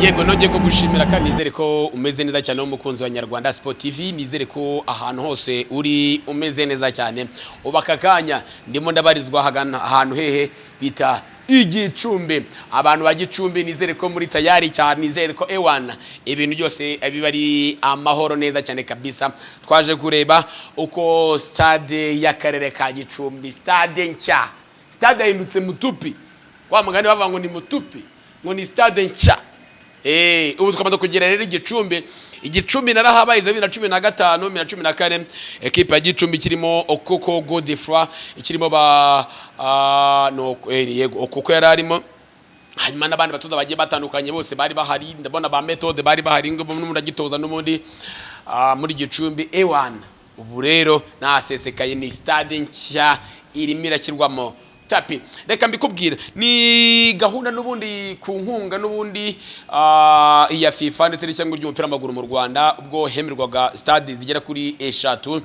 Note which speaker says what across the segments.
Speaker 1: Yego, nongeye kugushimira kandi nizere ko umeze neza cyane, umukunzi wa Nyarwanda Sport TV. Nizere ko ahantu hose uri umeze neza cyane. Ubu aka kanya ndimo ndabarizwa ahantu hehe bita Igicumbi. Abantu ba Gicumbi, nizere ko muri tayari cyane, nizere ko ewana ibintu byose biba ari amahoro neza cyane kabisa. Twaje kureba uko stade y'akarere ka Gicumbi, stade nshya, stade yahindutse mutupi, wa mugani bavuga ngo ni mutupi, ngo ni stade nshya. Ubu twamaze kugera rero Igicumbi. Igicumbi narahabaye 2015, 2014, ekipe ya Gicumbi kirimo Okoko Godefroy, ikirimo ba no yego, Okoko yari arimo, hanyuma n'abandi batoza bagiye batandukanye bose bari bahari. Ndabona ba Methode bari bahari, ngo n'ubundi agitoza n'ubundi muri Gicumbi. Ewana, ubu rero nasesekaye, ni stade nshya irimo irashyirwamo tapis. Reka mbikubwira, ni gahunda n'ubundi ku nkunga n'ubundi iya FIFA ndetse n'ishyirahamwe ry'umupira w'amaguru mu Rwanda, ubwo hemerwaga stade zigera kuri eshatu,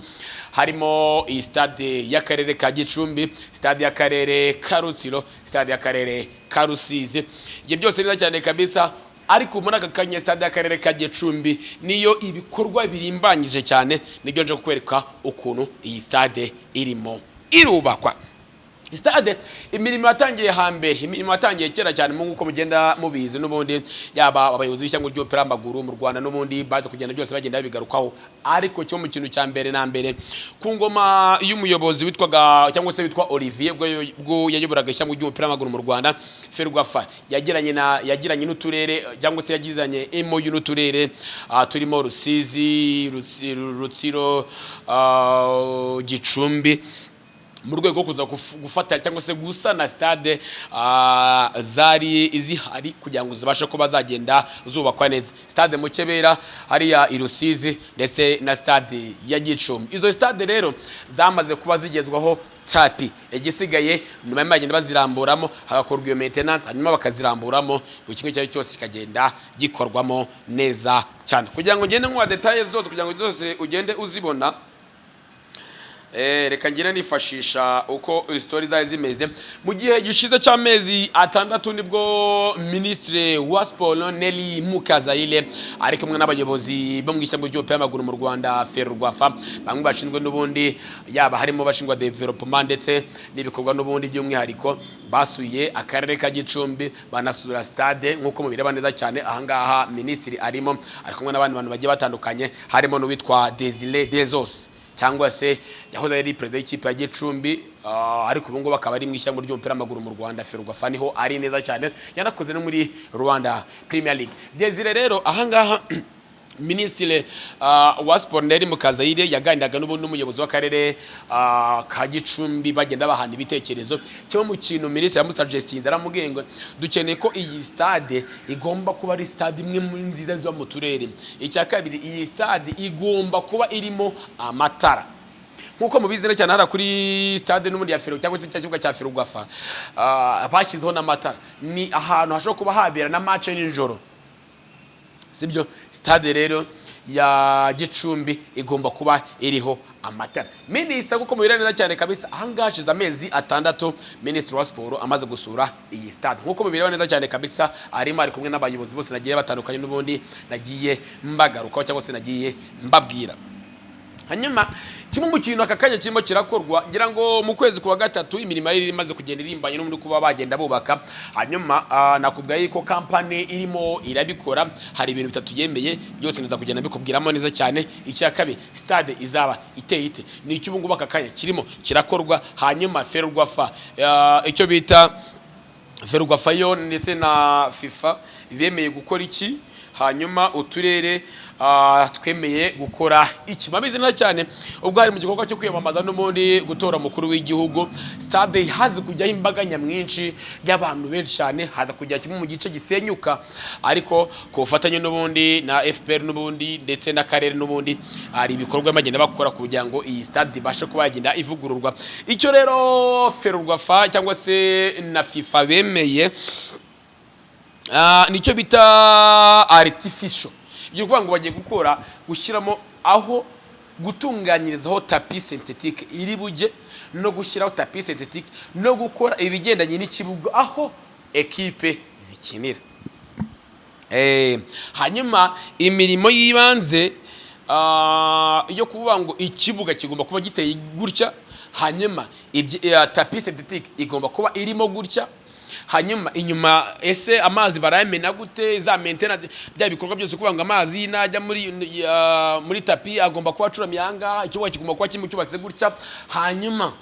Speaker 1: harimo iyi stade y'akarere ka Gicumbi, stade y'akarere ka Rutsiro, stade y'akarere ka Rusizi. Ibyo byose neza cyane kabisa, ariko muri aka kanya stade y'akarere ka Gicumbi niyo ibikorwa birimbanyije cyane. Nibyo nje kukwereka ukuntu iyi stade irimo irubakwa. Stade, imirimo yatangiye hambere, imirimo yatangiye kera cyane, nk'uko mugenda mubizi n'ubundi, yaba abayobozi b'ishyirahamwe ry'umupira w'amaguru mu Rwanda n'ubundi baza kugenda byose bagenda babigarukaho. Ariko cyo mu kintu cya mbere na mbere, ku ngoma y'umuyobozi witwaga cyangwa se witwa Olivier, ubwo yayoboraga ishyirahamwe ry'umupira w'amaguru mu Rwanda, Ferwafa yagiranye n'uturere cyangwa se yagizanye MOU n'uturere turimo Rusizi, Rutsiro, Gicumbi, mu rwego rwo kuza gufata cyangwa se gusana stade zari zihari kugira ngo zibashe kuba zagenda zubakwa neza: stade Mukebera hariya i Rusizi ndetse na stade ya Gicumbi. Izo stade rero zamaze kuba zigezwaho tapis. Igisigaye nyuma bagenda baziramburamo, hagakorwa iyo maintenance, hanyuma bakaziramburamo, buri kimwe icyo ari cyo cyose kikagenda gikorwamo neza cyane. Kugira ngo ngende nkuha détails zose, kugira ngo zose ugende uzibona, reka ngende nifashisha uko story zari zimeze mu gihe gishize cy'amezi 6. Nibwo Minisitiri wa Siporo Nelly Mukazayire ari kumwe n'abayobozi bo mu ishyamba ry'umupira w'amaguru mu Rwanda, Ferwafa, bamwe bashinzwe n'ubundi, yaba harimo bashinzwe development ndetse n'ibikorwa n'ubundi by'umwihariko, basuye akarere ka Gicumbi, banasura stade nk'uko mubireba neza cyane. Ahangaha minisitiri arimo, ari kumwe n'abandi bantu bagiye batandukanye, harimo n'uwitwa Desire Desos, cyangwa se yahoze ari perezida w'ikipe ya Gicumbi, ariko ubu ngubu akaba ari mu ishyamba ry'umupira w'amaguru mu Rwanda, Ferwafa, niho ari neza cyane, yanakoze no muri Rwanda Premier League. Desire rero, ahangaha Minisitiri wa Siporo Nelly Mukazayire yaganiraga n'ubundi n'umuyobozi w'akarere ka Gicumbi, bagenda bahana ibitekerezo. Kimwe mu kintu minisitiri yamusuggestinze, aramubwiye ngo dukeneye ko iyi stade igomba kuba ari stade imwe muri nziza ziba mu turere. Icya kabiri, iyi stade igomba kuba irimo amatara. Nk'uko mubizi neza cyane, hariya kuri stade n'ubundi ya Fero cyangwa se cya kibuga cya Ferwafa, bashyizeho n'amatara, ni ahantu hashobora kuba habera na match nijoro, sibyo? Stade rero ya Gicumbi igomba kuba iriho amatara. Minisita, kuko mubira neza cyane kabisa, ahangaha hashize amezi 6 minisitiri wa siporo amaze gusura iyi stade. Nk'uko mubireba neza cyane kabisa, arimo ari kumwe n'abayobozi bose nagiye batandukanye n'ubundi nagiye mbagarukaho cyangwa se nagiye mbabwira. Hanyuma kimwe mu kintu aka kanya kirimo kirakorwa, ngira ngo mu kwezi kwa gatatu imirimo yari imaze kugenda irimbanye n'ubundi kuba bagenda bubaka. Hanyuma nakubwiye yuko kampani irimo irabikora hari ibintu bitatu yemeye, byose ndaza kugenda mbikubwiramo neza cyane. Icya kabiri, stade izaba iteye ite? Ni icyo ubu ngubu aka kanya kirimo kirakorwa. Hanyuma Ferwafa, icyo bita Ferwafa yo ndetse na FIFA bemeye gukora iki? Hanyuma uturere twemeye gukora iki? Babizi neza cyane, ubwo hari mu gikorwa cyo kwiyamamaza n'ubundi gutora umukuru w'igihugu, stade hazi kujyaho imbaga nyamwinshi y'abantu benshi cyane, haza kujya kimwe mu gice gisenyuka. Ariko ku bufatanye n'ubundi na FPR n'ubundi ndetse n'akarere n'ubundi, hari ibikorwa bagenda bakora kugira ngo iyi stade ibashe kuba yagenda ivugururwa. Icyo rero Ferwafa cyangwa se na FIFA bemeye nicyo bita artificial. Ibyo kuvuga ngo bagiye gukora gushyiramo aho gutunganyirizaho tapis synthétique iri bujye, no gushyiraho tapis synthétique, no gukora ibigendanye n'ikibuga aho ekipe zikinira. Hanyuma imirimo y'ibanze yo kuvuga ngo ikibuga kigomba kuba giteye gutya, hanyuma tapis synthétique igomba kuba irimo gutya, hanyuma inyuma ese amazi barayamena gute, za maintenance, bya bikorwa byose, kuvuga ngo amazi najya muri tapis agomba kuba acuramye ahangaha, ikibuga kigomba kuba kirimo cyubatse gutya. Hanyuma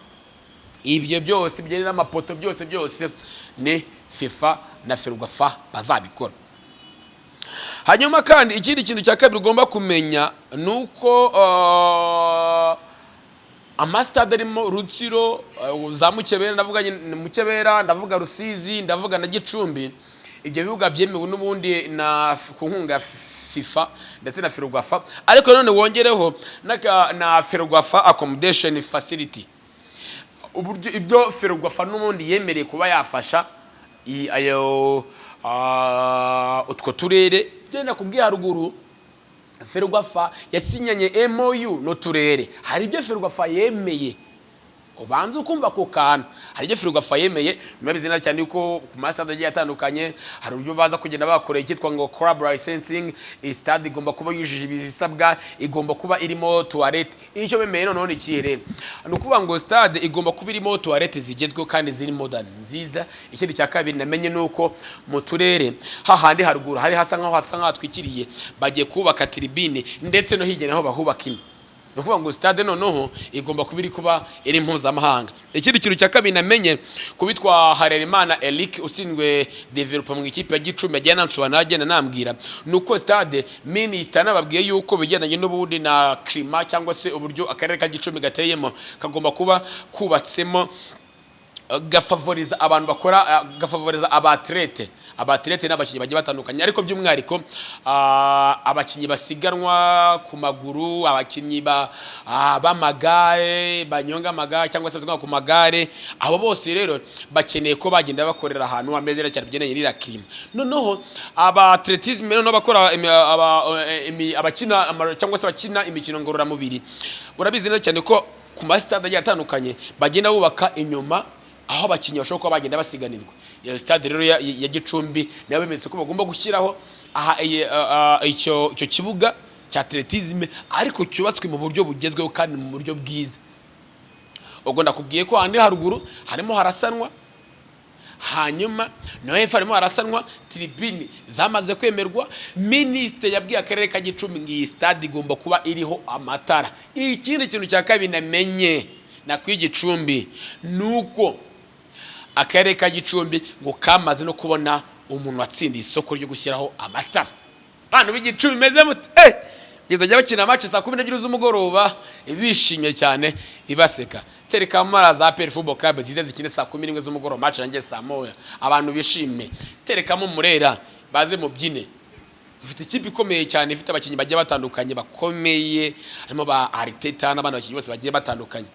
Speaker 1: ibyo byose bijyanye n'amapoto, byose byose ni FIFA na FERWAFA bazabikora. Hanyuma kandi ikindi kintu cya kabiri ugomba kumenya ni uko amasitade arimo Rutsiro, za Mukebera, ndavuga Mukebera, ndavuga Rusizi, ndavuga na Gicumbi, ibyo bibuga byemewe n'ubundi na ku nkunga ya FIFA ndetse na FERWAFA. Ariko none wongereho na FERWAFA accommodation facility, uburyo ibyo FERWAFA n'ubundi yemereye kuba yafasha ayo utwo turere. Genda kubwiye haruguru, FERWAFA yasinyanye MOU n'uturere. Hari ibyo FERWAFA yemeye, ubanza ukumva ako kantu. Hari ibyo FERWAFA yemeye. Murabizi neza cyane yuko ku masitade agiye atandukanye hari uburyo baza kugenda bakoreye icyitwa ngo club licensing. Stade igomba kuba yujuje ibisabwa, igomba kuba irimo toilette. Icyo bemeye noneho ni ikihe rero? Ni ukuvuga ngo stade igomba kuba irimo toilette zigezweho kandi ziri modern, nziza. Ikindi cya kabiri namenye ni uko mu turere hahandi haruguru hari hasa nkaho hatwikiriye, bagiye kubaka tribune, ndetse no hirya naho bahubaka indi. Ni ukuvuga ngo stade noneho igomba kuba iri kuba iri mpuzamahanga. Ikindi kintu cya kabiri namenye kubitwa Harerimana Eric ushinzwe development mu ikipe ya Gicumbi agenda ansobanura, agenda anambwira, ni uko stade, minisita nababwiye yuko bigendanye n'ubundi na climat cyangwa se uburyo akarere ka Gicumbi gateyemo, kagomba kuba kubatsemo gafavoriza abantu bakora, gafavoriza abathlète. Abathlète ni abakinnyi bagiye batandukanye, ariko by'umwihariko abakinnyi basiganwa ku maguru, abakinnyi b'amagare, banyonga amagare cyangwa se basiganwa ku magare. Abo bose rero bakeneye ko bagenda bakorera ahantu hameze neza cyane bigendanye n'iriya climat. Noneho abathlétisme, noneho bakora abakina cyangwa se abakina imikino ngororamubiri, urabizi neza cyane ko ku masitade agiye atandukanye bagenda bubaka inyuma aho abakinnyi bashobora kuba bagenda basiganirwa. Iyo stade rero ya Gicumbi nayo bemeze ko bagomba gushyiraho aha icyo kibuga cya athlétisme, ariko cyubatswe mu buryo bugezweho kandi mu buryo bwiza. Ubwo ndakubwiye ko ahandi haruguru harimo harasanwa, hanyuma no hepfo harimo harasanwa, tribune zamaze kwemerwa. Minisitiri yabwiye akarere ka Gicumbi ngo iyi stade igomba kuba iriho amatara. Ikindi kintu cya kabiri namenye nakwiye Gicumbi ni uko akarere ka Gicumbi ngo kamaze no kubona umuntu watsindiye isoko ryo gushyiraho amatara. Bantu b'Igicumbi, meze mute? Kizajya bakina match saa 12 z'umugoroba bishimye cyane, ibaseka. Tereka amara za APR Football Club zize zikine saa 11 z'umugoroba, match yanjye saa 1, abantu bishime. Terekamo Murera baze mubyine. Mufite ikipe ikomeye cyane, ifite abakinnyi bagiye batandukanye bakomeye, harimo ba Arteta n'abandi bakinnyi bose bagiye batandukanye.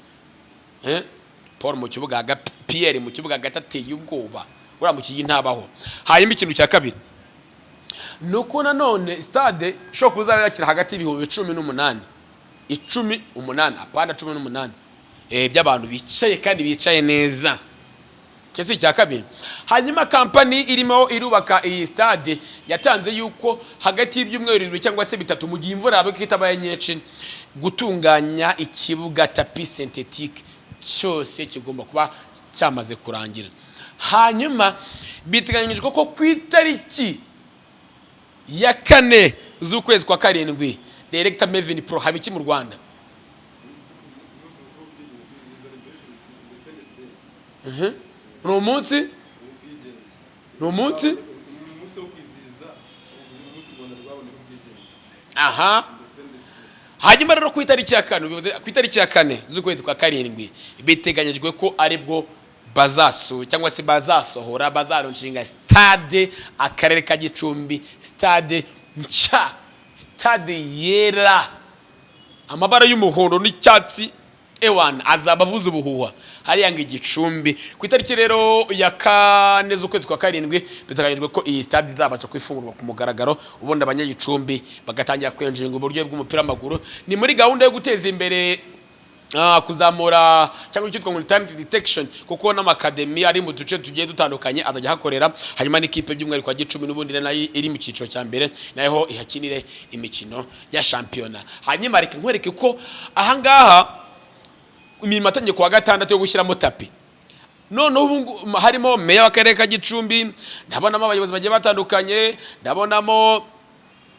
Speaker 1: Paul mu kibuga hagati, Pierre mu kibuga hagati ateye ubwoba, uriya mukinnyi ntabaho. Hanyuma ikintu cya kabiri ni uko nanone stade ishobora kuzaba yakira hagati y'ibihumbi 18, 18, apana 18, by'abantu bicaye kandi bicaye neza. Icyo si icya kabiri? Hanyuma kampani irimo irubaka iyi stade yatanze yuko hagati y'ibyumweru 2 cyangwa se 3, mu gihe imvura yaba itabaye nyinshi, gutunganya ikibuga tapis synthétique cyose kigomba kuba cyamaze kurangira. Hanyuma biteganyijwe ko ku itariki ya 4 z'ukwezi kwa karindwi, Director Mevin Pro, haba iki mu Rwanda?
Speaker 2: Umunsi mukuru w'ubwigenge, kwizihiza Liberation, Independence Day.
Speaker 1: Ni umunsi
Speaker 2: W'ubwigenge.
Speaker 1: Ni umunsi?
Speaker 2: Ni umunsi wo kwizihiza umunsi u Rwanda rwaboneye ubwigenge. Independence Day.
Speaker 1: Hanyuma rero ku itariki ya 4 z'ukwezi kwa karindwi biteganyijwe ko aribwo bazasu cyangwa se bazasohora, bazalaunchinga stade akarere ka Gicumbi, stade nshya, stade yera, amabara y'umuhondo n'icyatsi, ewana azaba avuza ubuhuha hariya ngo Igicumbi. Ku itariki rero ya 4 z'ukwezi kwa karindwi biteganyijwe ko iyi stade izabasha kwifungurwa ku mugaragaro, ubundi abanyagicumbi bagatangira kwenjinga uburyo bw'umupira w'amaguru. Ni muri gahunda yo guteza imbere. kuzamura cyangwa icyitwa ngo talent detection, kuko n'ama academy ari mu duce tugiye dutandukanye azajya ahakorera. Hanyuma n'ikipe by'umwihariko ya Gicumbi n'ubundi nayo iri mu cyiciro cya mbere, nayo ihakinire imikino ya shampiyona. Hanyuma reka nkwereke ko ahangaha imirimo yatangiye kuwa gatandatu yo gushyiramo tapis. Noneho ubu harimo meya w'akarere ka Gicumbi, ndabonamo abayobozi bagiye batandukanye, ndabonamo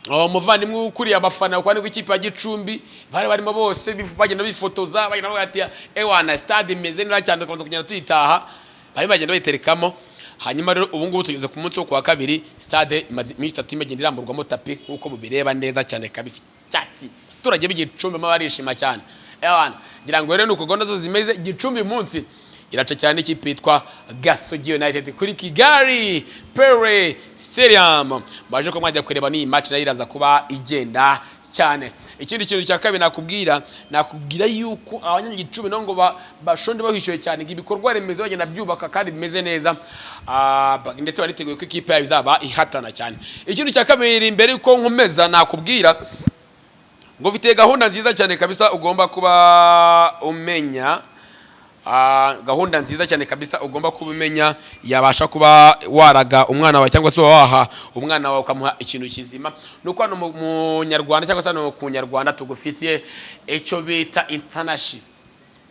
Speaker 1: umuvandimwe ukuriye abafana kwa rw'ikipe ya Gicumbi. Bari barimo bose bagenda bifotoza, bagenda bavuga ati: "Ewana, stade imeze neza cyane, tukomeza kugenda tuyitaha." Bari bagenda bayiterekamo. Hanyuma rero ubu ngubu tugeze ku munsi wo kuwa kabiri, stade imaze iminsi 3 imagenda iramburwamo tapis, nk'uko mubireba neza cyane kabisa. Cyatsi abaturage b'Igicumbi barimo barishima cyane. Ewana, ngira ngo rero ni uko gahunda zose zimeze. Gicumbi uyu munsi iraca cyane ikipe yitwa Gasogi United kuri Kigali Pele Stadium. Baje ko mwajya kureba n'iyi match nayo iraza kuba igenda cyane. Ikindi kintu cya kabiri nakubwira yuko abanyagicumbi nabo ngo bashonje bahishuye cyane, ngo ibikorwa remezo bagenda byubaka kandi bimeze neza. Ndetse bariteguye ko ikipe yabo izaba ihatana cyane. Ikindi cya kabiri, mbere yuko nkomeza, nakubwira ngo ufite gahunda nziza cyane kabisa ugomba kuba umenya. Gahunda nziza cyane kabisa ugomba kuba umenya yabasha kuba waraga umwana wawe cyangwa se waha umwana wawe ukamuha ikintu kizima, ni uko hano mu Nyarwanda cyangwa se hano ku Nyarwanda tugufitiye icyo bita internship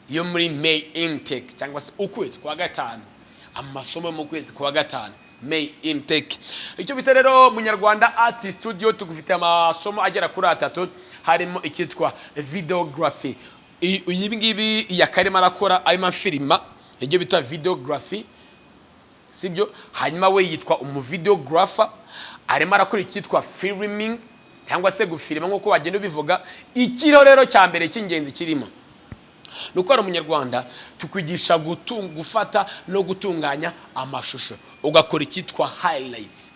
Speaker 1: yo muri May intake, cyangwa se ukwezi kwa gatanu, amasomo yo mu kwezi kwa gatanu, May intake. Icyo bita rero mu Nyarwanda Art Studio, tugufitiye amasomo agera kuri atatu, harimo icyitwa videography. Ibi ngibi yakarimo arakora, arimo afilima, ibyo bita videography, sibyo? Hanyuma we yitwa umu videographer, arimo arakora icyitwa filming cyangwa se gufilima nk'uko wagenda ubivuga. Ikiriho rero cya mbere cy'ingenzi kirimo ni uko hari umunyarwanda tukwigisha gufata no gutunganya amashusho, ugakora icyitwa highlights.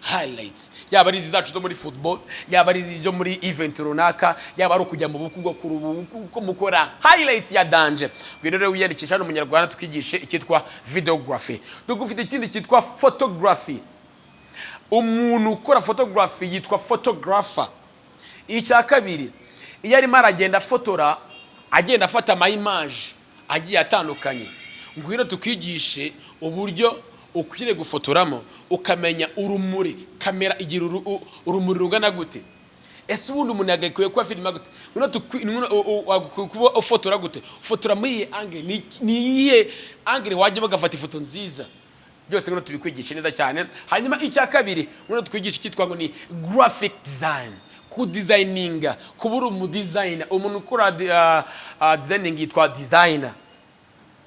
Speaker 1: Highlights yaba ari izi zacu zo muri football, yaba ari izo muri event runaka, yaba ari ukujya mu bukwe, ugakora ubukwe uko mukora highlights ya danger. Ngwino rero wiyandikisha hano umunyarwanda, tukigishe icyitwa videography. Tugufite ikindi cyitwa photography. Umuntu ukora photography yitwa photographer. Icya kabiri, iyo arimo aragenda afotora, agenda afata ama image agiye atandukanye, ngwino tukwigishe uburyo ukwiriye gufotoramo, ukamenya urumuri, kamera igira urumuri rungana gute, ese ubundi umuntu yagakwiye kuba filima gute, ngwino ngwino wagakwiye kuba ufotora gute, ufotora muri iyi angle, ni iyihe angle wajya ugafata ifoto nziza. Byose ngwino tubikwigishe neza cyane. Hanyuma icya kabiri, ngwino tukwigishe icyitwa ngo ni graphic design, kudesigninga, kuba uri umu designer. Umuntu ukora designing yitwa designer.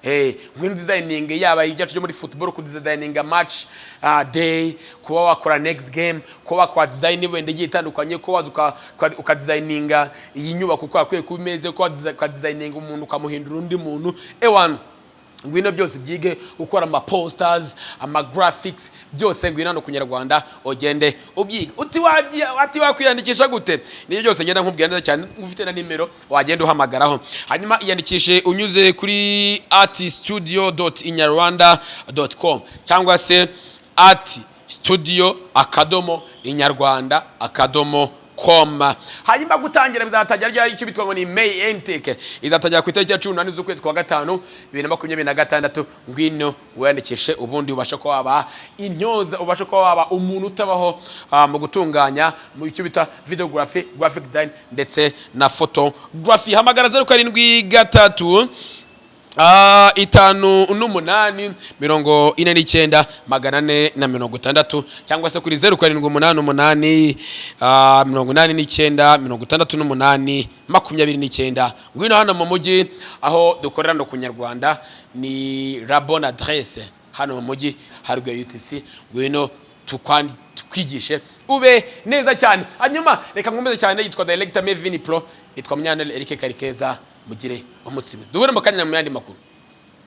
Speaker 1: Hey, ngwino designing, yaba ibyacu byo muri football, kudesigninga match day, kuba wakora next game, kuba wakora design wenda igiye itandukanye, kuba waza ukadesigninga iyi nyubako uko yakwiye kuba imeze, kuba ukadesigninga umuntu ukamuhindura undi muntu. Ewana, ngwino byose byige, gukora ama posters, ama graphics, byose ngwino hano ku Nyarwanda ugende ubyiga. Uti ati wakwiyandikisha gute? Niyo byose ngenda nkubwira neza cyane, ufite na nimero wagenda uhamagaraho. Hanyuma iyandikishe unyuze kuri artstudio.inyarwanda.com cyangwa se artstudio.inyarwanda.com. Hanyuma gutangira bizatangira ryari? Icyo bitwa ngo ni May intake izatangira ku itariki ya 18 z'ukwezi kwa gatanu 2026. Ngwino wiyandikishe, ubundi ubashe kuba waba intyoza, ubashe kuba waba umuntu utabaho mu gutunganya mu icyo bita videography, graphic design ndetse na photography. Hamagara 073 58 49 460, cyangwa se kuri 0788 89 68 29. Ngwino hano mu mujyi aho dukorera no ku Nyarwanda, ni la bonne adresse hano mu mujyi haruguru ya UTC. Ngwino tukwigishe ube neza cyane. Hanyuma reka nkomeze cyane. Yitwa Director Mevin Pro, yitwa Munyanel Eric Karikeza. Mugire umunsi mwiza, duhure mu kanya mu yandi makuru.